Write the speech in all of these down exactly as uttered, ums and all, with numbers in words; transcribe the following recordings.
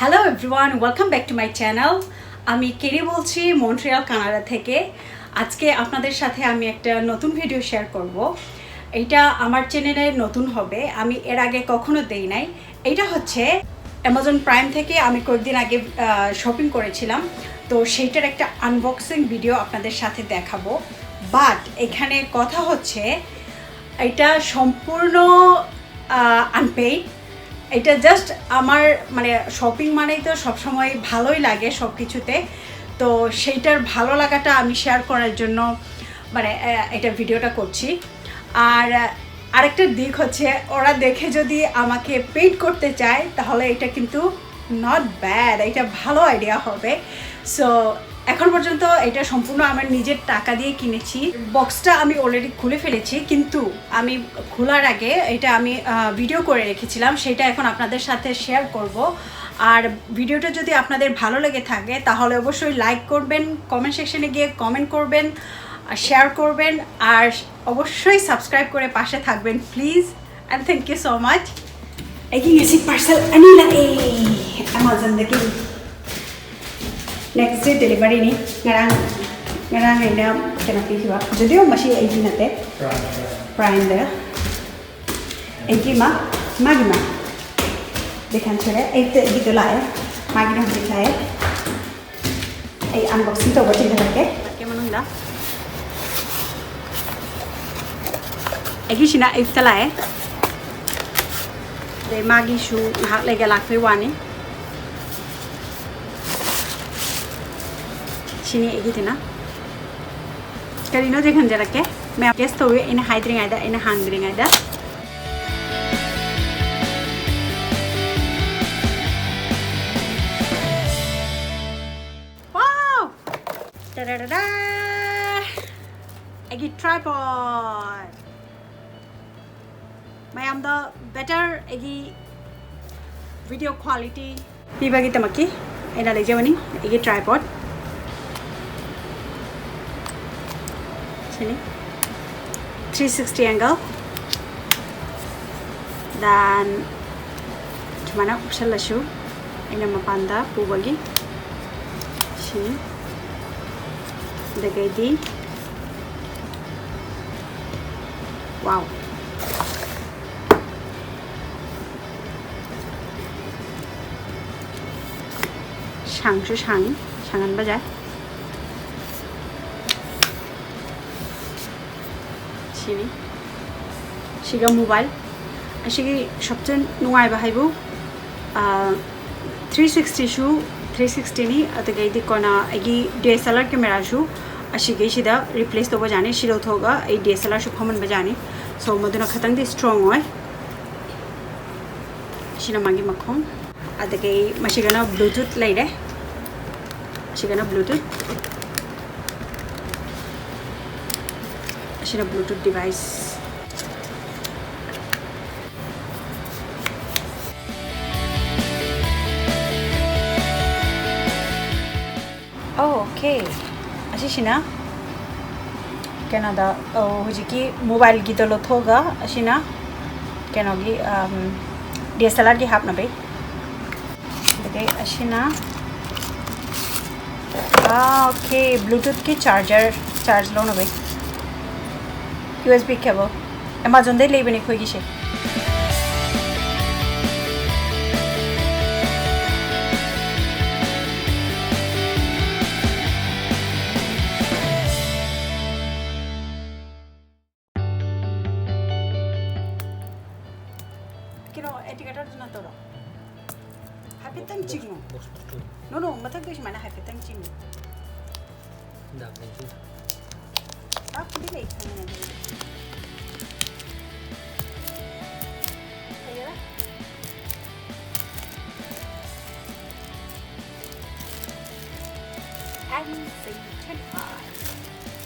Hello everyone, welcome back to my channel. আমি Kerry বলছি Montreal, Canada থেকে। আজকে আপনাদের সাথে আমি একটা নতুন ভিডিও শেয়ার করব। এটা আমার চ্যানেলে নতুন হবে, আমি এর আগে কখনো দেই নাই। এটা হচ্ছে অ্যামাজন প্রাইম থেকে আমি কয়েকদিন আগে শপিং করেছিলাম, তো সেইটার একটা আনবক্সিং ভিডিও আপনাদের সাথে দেখাবো। বাট এখানে কথা হচ্ছে, এটা সম্পূর্ণ আনপেইড। এটা জাস্ট আমার, মানে, শপিং মানেই তো সবসময় ভালোই লাগে সব কিছুতে, তো সেইটার ভালো লাগাটা আমি শেয়ার করার জন্য, মানে, আহ, এটা ভিডিওটা করছি। আর আহ, আরেকটা দিক হচ্ছে, ওরা দেখে যদি আমাকে পেইড করতে চায়, তাহলে এটা কিন্তু নট ব্যাড, এটা ভালো আইডিয়া হবে। সো এখন পর্যন্ত এটা সম্পূর্ণ আমার নিজের টাকা দিয়ে কিনেছি। বক্সটা আমি অলরেডি খুলে ফেলেছি, কিন্তু আমি খোলার আগে এটা আমি ভিডিও করে রেখেছিলাম, সেটা এখন আপনাদের সাথে শেয়ার করব। আর ভিডিওটা যদি আপনাদের ভালো লেগে থাকে, তাহলে অবশ্যই লাইক করবেন, কমেন্ট সেকশনে গিয়ে কমেন্ট করবেন, শেয়ার করবেন, আর অবশ্যই সাবস্ক্রাইব করে পাশে থাকবেন please. And thank you so much. ꯑꯩꯒꯤ ꯉꯁꯤ ꯄꯥꯔꯁꯦꯜ ꯑꯅꯤ ꯂꯥꯛꯑꯦ ꯑꯦꯃꯥꯖꯣꯟꯗꯒꯤ꯫ Next day delivery ꯅꯤ꯫ ꯉꯔꯥꯡ, ꯉꯔꯥꯡ ꯑꯩꯅ ꯀꯩꯅꯣ ꯄꯤꯈꯤꯕ, ꯖꯨꯗꯤꯑꯣ, ꯃꯁꯤ ꯑꯩꯒꯤ ꯅꯠꯇꯦ, ꯄ꯭ꯔꯥꯏꯝꯗ꯫ ꯑꯩꯒꯤ ꯑꯃ, ꯃꯥꯒꯤ ꯑꯃ꯫ ꯗꯦꯈꯥꯟ ꯁꯨꯔꯦ꯫ ꯑꯌꯨꯛꯇ ꯑꯩꯒꯤꯗꯣ ꯂꯥꯛꯑꯦ, ꯃꯥꯒꯤꯅ ꯍꯧꯖꯤꯛ ꯂꯥꯛꯑꯦ꯫ ꯑꯩ ꯑꯟꯕꯣꯛꯁꯤꯡ ꯇꯧꯕ ꯆꯤꯡꯈꯠꯂꯛꯀꯦ꯫ ꯃꯅꯨꯡꯗ ꯑꯩꯒꯤꯁꯤꯅ ꯑꯌꯨꯛꯇ ꯂꯥꯛꯑꯦ꯫ ꯑꯗꯩ ꯃꯥꯒꯤꯁꯨ ꯉꯥꯏꯍꯥꯛ ꯂꯩꯒ ꯂꯥꯛꯄꯩ ꯋꯥꯅꯤ꯫ ꯁꯤꯅꯤ ꯑꯩꯒꯤꯗꯨꯅ꯫ ꯀꯔꯤꯅꯣꯗꯤ ꯈꯟꯖꯔꯛꯀꯦ꯫ ꯃꯌꯥꯝ ꯒꯦꯁ ꯇꯧꯋꯤ ꯑꯩꯅ ꯍꯥꯏꯗ꯭ꯔꯤꯉꯩꯗ, ꯑꯩꯅ ꯍꯥꯡꯗ꯭ꯔꯤꯉꯩꯗ꯫ Wow! ꯇꯔꯥꯔꯥ! ꯑꯩꯒꯤ ꯇ꯭ꯔꯥꯏꯄꯣꯗ꯫ ꯃꯌꯥꯝꯗ ꯕꯦꯇꯔ ꯑꯩꯒꯤ ꯚꯤꯗꯤꯑꯣ ꯀ꯭ꯋꯥꯂꯤꯇꯤ ꯄꯤꯕꯒꯤꯗꯃꯛꯀꯤ ꯑꯩꯅ ꯂꯩꯖꯕꯅꯤ ꯑꯩꯒꯤ ꯇ꯭ꯔꯥꯏꯄꯣꯗ꯫ ꯁꯤꯅꯤ, three sixty angle꯫ Then ꯁꯨꯃꯥꯏꯅ ꯎꯞꯁꯜꯂꯁꯨ ꯑꯩꯅ ꯃꯄꯥꯟꯗ ꯄꯨꯕꯒꯤ ꯁꯤꯅꯤ꯫ ꯑꯗꯒꯤꯗꯤ, wow, ꯁꯥꯡꯁꯨ ꯁꯥꯡꯉꯤ, ꯁꯥꯡꯍꯟꯕ ꯌꯥꯏ꯫ ꯁꯤꯅꯤ꯫ ꯁꯤꯒ mobile꯫ ꯑꯁꯤꯒꯤ ꯁꯣꯞꯁꯦ ꯅꯨꯡꯉꯥꯏꯕ ꯍꯥꯏꯕꯨ, three sixtyꯁꯨ, three sixtyꯅꯤ꯫ ꯑꯗꯨꯗꯒꯤꯗꯤ ꯀꯣꯟꯅ ꯑꯩꯒꯤ D S L R cameraꯁꯨ ꯑꯁꯤꯒꯤꯁꯤꯗ replace ꯇꯧꯕ ꯌꯥꯅꯤ꯫ ꯁꯤ ꯂꯧꯊꯣꯛꯑꯒ ꯑꯩ D S L Rꯁꯨ ꯐꯝꯍꯟꯕ ꯌꯥꯅꯤ꯫ So, ꯃꯗꯨꯅ ꯈꯇꯪꯗꯤ strong ꯑꯣꯏ꯫ ꯁꯤꯅ ꯃꯥꯒꯤ ꯃꯈꯣꯡ꯫ ꯑꯗꯒꯤ ꯃꯁꯤꯒꯅ Bluetooth ꯂꯩꯔꯦ꯫ ꯑꯁꯤꯒꯅ Bluetooth꯫ ꯑꯁꯤꯅ Bluetooth device꯫ Okay, ꯑꯁꯤꯁꯤꯅ ꯀꯩꯅꯣꯗ, ꯑꯧ, ꯍꯧꯖꯤꯛꯀꯤ mobileꯒꯤꯗꯣ ꯂꯧꯊꯣꯛꯑꯒ ꯑꯁꯤꯅ ꯀꯩꯅꯣꯒꯤ, ꯎꯝ, D S L Rꯒꯤ ꯍꯥꯞꯅꯕꯩ꯫ ꯑꯗꯒꯤ ꯑꯁꯤꯅ, ꯑꯥ, okay, Bluetoothꯀꯤ charger, charge ꯂꯧꯅꯕꯩ U S B cable꯫ Amazonꯗꯩ ꯂꯩꯕꯅꯦ ꯑꯩꯈꯣꯏꯒꯤꯁꯦ꯫ ꯀꯩꯅꯣ, indicatorꯗꯨ ꯅꯠꯇꯧꯔꯣ? ꯍꯥꯏꯐꯦꯠꯇꯪ ꯆꯤꯡꯉꯨ꯫ Box, box two꯫ No, no, ꯃꯊꯛꯇ ꯁꯨꯃꯥꯏꯅ ꯍꯥꯏꯐꯦꯠꯇꯪ ꯆꯤꯡꯉꯨ꯫ ꯗꯥꯛ ꯂꯩꯇꯦ꯫ ꯗꯥꯛꯄꯨꯗꯤ ꯂꯩ, ꯈꯪꯉꯦ ꯑꯗꯨꯕꯨꯗꯤ꯫ ꯂꯩꯌꯦꯗ꯫ And same temper.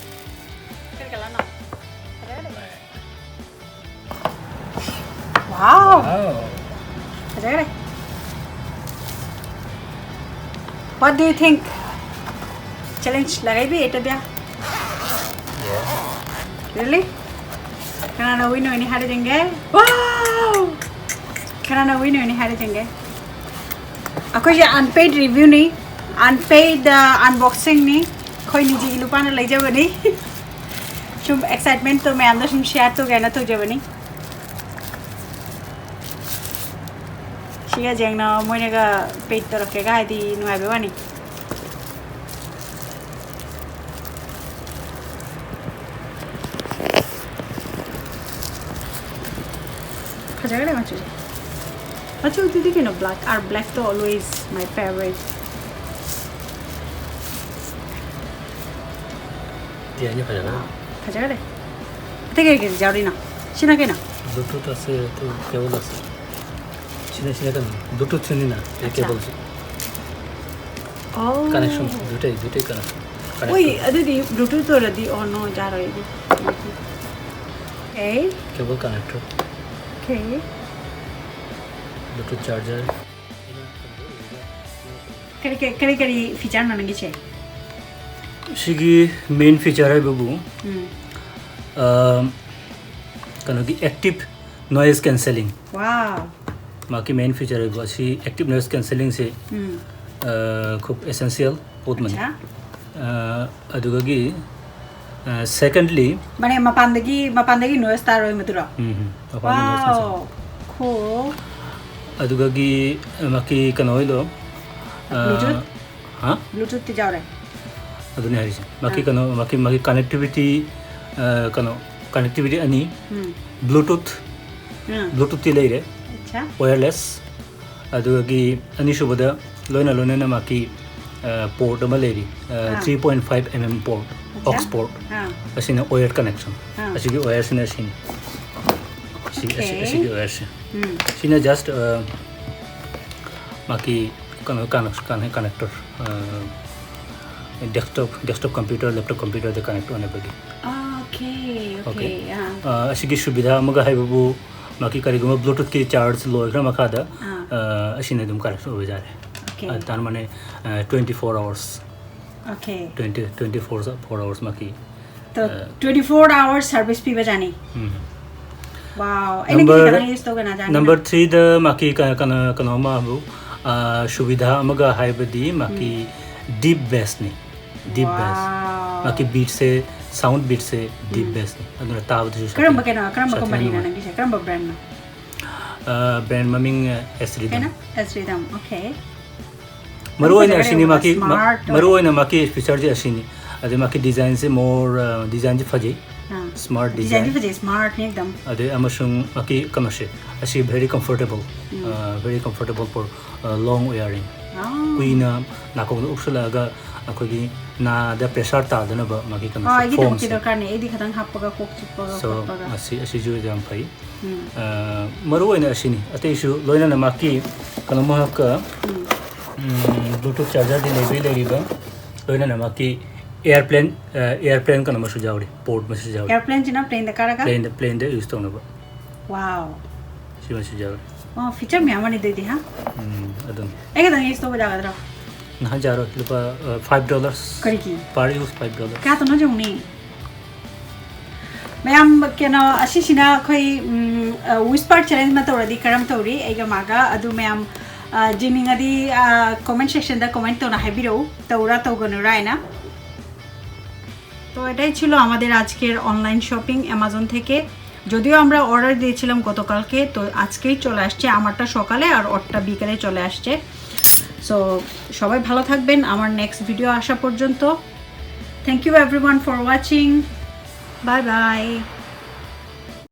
ꯀꯔꯤ colourꯅꯣ? ꯐꯖꯔꯦ꯫ Wow! Wow. ꯐꯖꯈ꯭ꯔꯦ꯫ What do you think? Challenge ꯂꯒꯥꯏꯕꯤ ꯑꯦꯇꯕꯤꯌꯥ? Yes. Really? ꯀꯅꯥꯅ win ꯑꯣꯏꯅꯤ ꯍꯥꯏꯔ ꯌꯦꯡꯒꯦ? Wow! ꯀꯅꯥꯅ win ꯑꯣꯏꯅꯤ ꯍꯥꯏꯔ ꯌꯦꯡꯒꯦ? ꯑꯩꯈꯣꯏꯁꯦ unpaid reviewꯅꯤ, unpaid unboxingꯅꯤ꯫ ꯑꯩꯈꯣꯏ ꯅꯤꯖꯤꯒꯤ ꯂꯨꯄꯥꯅ ꯂꯩꯖꯕꯅꯤ꯫ ꯁꯨꯝ excitementꯇꯣ ꯃꯌꯥꯝꯗ ꯁꯨꯝ share ꯇꯧꯒꯦꯅ ꯇꯧꯖꯕꯅꯤ꯫ ꯁꯤꯒ ꯌꯦꯡꯅ ꯃꯣꯏꯅꯒ paid ꯇꯧꯔꯛꯀꯦꯒ ꯍꯥꯏꯗꯤ ꯅꯨꯡꯉꯥꯏꯕꯩ ꯋꯥꯅꯤ꯫ ꯐꯖꯈ꯭ꯔꯦ ꯃꯆꯨ꯫ ꯃꯆꯨꯗꯨꯗꯤ ꯀꯩꯅꯣ, black, our blackꯇꯣ always my favorite꯫ ꯗꯤꯖꯥꯏꯟꯁꯦ ꯐꯖꯅ꯫ ꯐꯖꯈ꯭ꯔꯦ꯫ ꯑꯇꯩ ꯀꯩ ꯀꯩ ꯌꯥꯎꯔꯤꯅꯣ? ꯁꯤꯅ ꯀꯩꯅꯣ? Bluetooth আছে, তো কেবল আছে। চিনে চিনে কেন? Bluetooth চিনি না, এই আচ্ছা। কেবল আছে। Oh। কানেকশন দুটাই, দুটাই কানেকশন। ওই ꯑꯗꯨꯗꯤ Bluetooth ꯑꯣꯏꯔꯗꯤ ꯑꯣ ꯅꯣ ꯌꯥꯔꯣꯏ ꯑꯩꯗꯤ꯫ Okay꯫ কেবল কানেক্টর, Okay꯫ Bluetooth charger. ꯀꯔꯤ ꯀꯔꯤ ꯀꯔꯤ ꯀꯔꯤ featureꯅꯣ ꯅꯪꯒꯤꯁꯦ? ꯁꯤꯒꯤ main feature ꯍꯥꯏꯕꯕꯨ ꯎꯝ꯫ ꯑꯥ, ꯀꯩꯅꯣꯒꯤ active noise cancelling꯫ Wow꯫ ꯃꯥꯒꯤ main feature ꯑꯣꯏꯕ ꯑꯁꯤ active noise cancellingꯁꯦ ꯎꯝ꯫ ꯑꯥ, ꯈꯨꯞ essential ꯄꯣꯠ ꯑꯃꯅꯤ꯫ ꯑꯠꯆꯥ꯫ ꯑꯥ, ꯑꯗꯨꯒꯒꯤ ꯑꯥ, secondly ꯃꯥꯅꯦ ꯃꯄꯥꯟꯗꯒꯤ ꯃꯄꯥꯟꯗꯒꯤ noise ꯇꯥꯔꯣꯏ ꯃꯗꯨꯔꯣ? ꯎꯝ, ꯎꯝ, ꯃꯄꯥꯟꯗ noise cancel꯫ Wow꯫ Cool꯫ ꯑꯗꯨꯒꯒꯤ ꯃꯥꯒꯤ ꯀꯩꯅꯣ ꯑꯣꯏꯗꯣ ꯑꯥ, Bluetooth? ꯍꯥ? Bluetoothꯇꯤ ꯌꯥꯎꯔꯦ꯫ ꯑꯗꯨꯅꯦ ꯍꯥꯏꯔꯤꯁꯦ꯫ ꯃꯥꯒꯤ ꯑꯥ꯫ ꯀꯩꯅꯣ, ꯃꯥꯒꯤ, ꯃꯥꯒꯤ connectivity, ꯑꯥ, ꯀꯩꯅꯣ, connectivity ꯑꯅꯤ, ꯎꯝ꯫ Bluetooth, ꯎꯝ꯫ Bluetoothꯇꯤ ꯂꯩꯔꯦ, ꯑꯠꯆꯥ꯫ wireless, ꯑꯗꯨꯗꯒꯤ ꯑꯅꯤꯁꯨꯕꯗ ꯂꯣꯏꯅ ꯂꯣꯏꯅꯅ ꯃꯥꯒꯤ, ꯑꯥ, port ꯑꯃ ꯂꯩꯔꯤ, ꯑꯥ, ꯑꯥ꯫ three point five mm port, ꯑꯠꯆꯥ꯫ aux port꯫ ꯑꯥ꯫ ꯑꯁꯤꯅ wire connection꯫ ꯑꯥ꯫ ꯑꯁꯤꯒꯤ wireꯁꯤꯅ ꯑꯁꯤꯅꯤ꯫ ꯁꯤ, ꯑꯁꯤ, Okay꯫ ꯑꯁꯤꯒꯤ wireꯁꯦ꯫ ꯎꯝ꯫ ꯁꯤꯅ just, ꯑꯥ, ꯃꯥꯒꯤ ꯀꯩꯅꯣ, connect-, connect-, connector, ꯑꯥ, desktop, desktop computer, laptop computerꯗ connect ꯑꯣꯏꯅꯕꯒꯤ꯫ Okay, okay, Okay꯫ ꯑꯥ꯫ ꯑꯥ, ꯑꯁꯤꯒꯤ ꯁꯨꯕꯤꯙꯥ ꯑꯃꯒ ꯍꯥꯏꯕꯕꯨ ꯃꯥꯒꯤ ꯀꯔꯤꯒꯨꯝꯕ Bluetoothꯀꯤ charge ꯂꯣꯏꯈ꯭ꯔ ꯃꯈꯥꯗ, ꯑꯥ꯫ ꯑꯥ, ꯑꯁꯤꯅ ꯑꯗꯨꯝ connect ꯑꯣꯏꯕ ꯌꯥꯔꯦ꯫ Okay꯫ ꯑꯥ, ꯇꯥꯔ ꯃꯥꯅꯦ, ꯑꯥ, twenty four hours, Okay꯫ twenty, twenty four, four hours ꯃꯥꯒꯤ, ꯇꯣ, ꯑꯥ꯫ twenty four hours service ꯄꯤꯕꯖꯥꯠꯅꯤ꯫ ꯎꯝ꯫ Wow꯫ ꯑꯩꯅ Number, ꯈꯤꯇꯪ use ꯇꯧꯒꯦꯅ ꯖꯥꯠꯅꯤ꯫ number threeꯗ ꯃꯥꯒꯤ ꯀ-, ꯀꯩꯅꯣ, ꯀꯩꯅꯣ ꯑꯃꯕꯨ, ꯑ, ꯁꯨꯕꯤꯙꯥ ꯑꯃꯒ ꯍꯥꯏꯕꯗꯤ ꯃꯥꯒꯤ deep bassꯅꯤ, deep bass꯫ Wow. ꯃꯥꯒꯤ beatꯁꯦ, sound beatꯁꯦ deep bassꯅꯤ, ꯑꯗꯨꯅ ꯇꯥꯕꯗꯁꯨ ꯀꯔꯝꯕ ꯁꯥꯊꯤ-, ꯀꯩꯅꯣ ꯀꯔꯝꯕ ꯁꯥꯊꯤꯅ companyꯅꯣ ꯅꯨꯡꯉꯥꯏ꯫ ꯅꯪꯒꯤꯁꯦ? ꯀꯔꯝꯕ brandꯅꯣ? ꯑ, brand ꯃꯃꯤꯡ ꯑꯦꯁ ꯔꯤꯗꯝ꯫ ꯀꯩꯅꯣ? S Rhythm. Okay. ꯃꯔꯨ ꯑꯣꯏꯅ ꯐꯖꯈ꯭ꯔꯦ ꯑꯁꯤꯅꯤ, ꯌꯦꯡꯉꯣ, ꯃꯥꯒꯤ ꯃ-, smart ꯑꯣꯏ꯫ ꯃꯔꯨ ꯑꯣꯏꯅ ꯃꯥꯒꯤ featureꯁꯦ ꯑꯁꯤꯅꯤ꯫ ꯑꯗꯩ ꯃꯥꯒꯤ designꯁꯦ more, ꯑ, designꯁꯦ ꯐꯖꯩ, ꯑꯥ. smart Designꯗꯤ design꯫ ꯐꯖꯩ, smartꯅꯤ ꯑꯦꯛꯗꯝ꯫ ꯑꯗꯩ ꯑꯃꯁꯨꯡ ꯃꯥꯒꯤ ꯀꯩꯅꯣꯁꯦ ꯑꯁꯤ very comfortable, ꯑ, very comfortable for, ꯑ, long wearing꯫ ꯑꯥ. ꯀꯨꯏꯅ ꯅꯥꯀꯣꯡꯗ ꯎꯞꯁꯜꯂꯛꯑꯒ ꯑꯩꯈꯣꯏꯒꯤ ꯅꯥꯗ pressure ꯇꯥꯗꯅꯕ ꯃꯥꯒꯤ ꯀꯩꯅꯣꯁꯦ, ꯑꯥ, ꯑꯩꯒꯤꯗꯃꯛꯇꯤ foamꯁꯦ꯫ ꯗꯔꯀꯥꯔꯅꯦ꯫ ꯑꯩꯗꯤ ꯈꯤꯇꯪ ꯍꯥꯞꯄꯒ ꯀꯣꯛ ꯆꯤꯛꯄꯒ So, ꯈꯣꯠꯄꯒ꯫ ꯑꯁꯤ, ꯑꯁꯤꯁꯨ ꯌꯥꯝ ꯐꯩ꯫ ꯎꯝ. ꯑ, ꯃꯔꯨ ꯑꯣꯏꯅ ꯑꯁꯤꯅꯤ, ꯑꯇꯩꯁꯨ ꯂꯣꯏꯅꯅ ꯃꯥꯒꯤ ꯀꯩꯅꯣ ꯃꯍꯥꯛꯀ, ꯎꯝ. ꯎꯝ, Bluetooth chargerꯗꯤ ꯂꯩꯕꯤ ꯂꯩꯔꯤꯕ, ꯂꯣꯏꯅꯅ ꯃꯥꯒꯤ airplane, ꯑ, airplane ꯀꯩꯅꯣ ꯑꯃꯁꯨ ꯌꯥꯎꯔꯤ, port ꯑꯃꯁꯨ ꯌꯥꯎꯔꯤ꯫ Airplaneꯁꯤꯅ planeꯗ ꯀꯥꯔꯒ? Planeꯗ, planeꯗ use ꯇꯧꯅꯕ Wow. ꯁꯤꯃꯁꯨ ꯌꯥꯎꯔꯤ꯫ ꯑꯣ, feature ꯃꯌꯥꯝ ꯑꯃꯅꯤ ꯑꯗꯨꯗꯤ, ꯍꯥ? ꯎꯝ, ꯑꯗꯨꯅꯤ꯫ ꯑꯩ ꯈꯛꯇꯪ use ꯇꯧꯕ ꯌꯥꯒꯗ꯭ꯔꯣ? ꯅꯍꯥꯟ ꯌꯥꯔꯣꯏ, ꯂꯨꯄꯥ, ꯑ, five dollars꯫ ꯀꯔꯤꯒꯤ? Per use five dollars꯫ ꯀꯌꯥ ꯇꯧꯅ ꯌꯦꯡꯉꯨꯅꯤ? ꯃꯌꯥꯝ, ꯀꯩꯅꯣ, ꯑꯁꯤꯁꯤꯅ ꯑꯩꯈꯣꯏ, ꯎꯝ, ꯑ, whisper challenge ꯑꯃ ꯇꯧꯔꯗꯤ ꯀꯔꯝ ꯇꯧꯔꯤ ꯑꯩꯒ ꯃꯥꯒ? ꯑꯗꯨ ꯃꯌꯥꯝ, ꯑ, ꯌꯦꯡꯅꯤꯡꯉꯗꯤ, ꯑ, comment sectionꯗ comment ꯇꯧꯅ ꯍꯥꯏꯕꯤꯔꯛꯎ, ꯇꯧꯔꯥ ꯇꯧꯒꯅꯨꯔꯥ ꯍꯥꯏꯅ꯫ তো এটাই ছিল আমাদের আজকের অনলাইন শপিং অ্যামাজন থেকে। যদিও আমরা অর্ডার দিয়েছিলাম গতকালকে, তো আজকেই চলে আসছে, আমারটা সকালে আর ওরটা বিকেলে চলে আসছে। সো সবাই ভালো থাকবেন আমার নেক্সট ভিডিও আসা পর্যন্ত। Thank you everyone for watching. Bye bye.